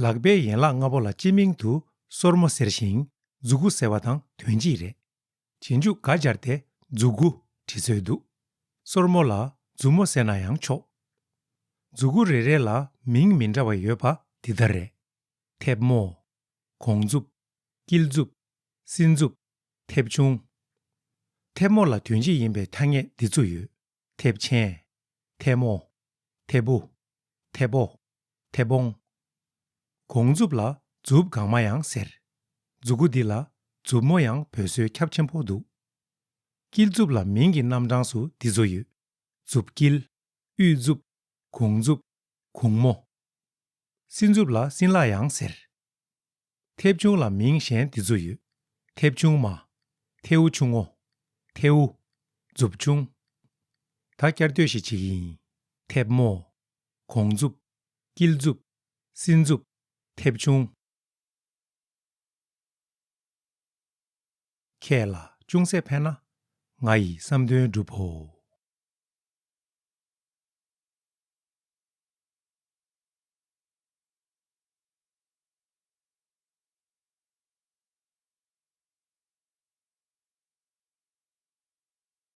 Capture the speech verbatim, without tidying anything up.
ལག་པའི་ཡན་ལག་ལྔ་པོ་ལ་སྤྱི་མིང་དུ་སོར་མོ་ཟེར་ཞིང་མཛུ་གུ་ཟེར་བ་དང་དོན་གཅིག་རེད། རྗེས་འཇུག་ག་སྦྱར་ཏེ་མཛུ་གུ་བྲི་སྲོལ་འདུག་སོར་མོ་ལ་མཛུབ་མོ་ཟེར་ན་ཡང་ཆོག་མཛུ་གུ་རེ་རེ་ལ་མིང་མི་འདྲ་བ་ཡོད་པ་འདི་ལྟར་རེད། མཐེབ་མོ། གོང་མཛུབ། དཀྱིལ་མཛུབ། སྲིན་མཛུབ། མཐེབ་ཆུང་། མཐེབ་མོ་ལ་དོན་གཅིག་ཡིན་པའི་ཐ་སྙད་འདི་ཚོ་ཡོད། མཐེབ་ཆེན། མཐེབ་མོ། མཐེབ་བུ། མཐེབ་བོ། མཐེབ་བོང་། གོང་མཛུབ་ལ་མཛུབ་གང་མ་ཡང་ཟེར། མཛུ་གུ་འདི་ལ་མཛུབ་མོ་ཡང་འབོད་སྲོལ་ཁྱབ་ཆེན་པོ་འདུག་དཀྱིལ་མཛུབ་ལ་མིང་གི་རྣམ་གྲངས་སུ་འདི་ཚོ་ཡོད། མཛུབ་དཀྱིལ། དབུས་མཛུབ། གུང་མཛུབ། གུང་མོ། སྲིན་མཛུབ་ལ་སྲིན་ལག་ཡང་ཟེར། མཐེབ་ཆུང་ལ་མིང་གཞན་འདི་ཚོ་ཡོད། མཐེབ་ཆུང་མ། མཐེའུ་ཆུང་ངུ། མཐེའུ། མཛུབ་ཆུང་། ད་བསྐྱར་ཟློས་ཤིག་བྱེད་ཀྱི་ཡིན། མཐེབ་མོ། གོང་མཛུབ། དཀྱིལ་མཛུབ། སྲིན་མཛུབ། མཐེབ་ཆུང་། ཁྱེད་ལ་ཅུང་ཟད་ཕན་ན་ང་ཡི་བསམ་དོན་འགྲུབ་བོ།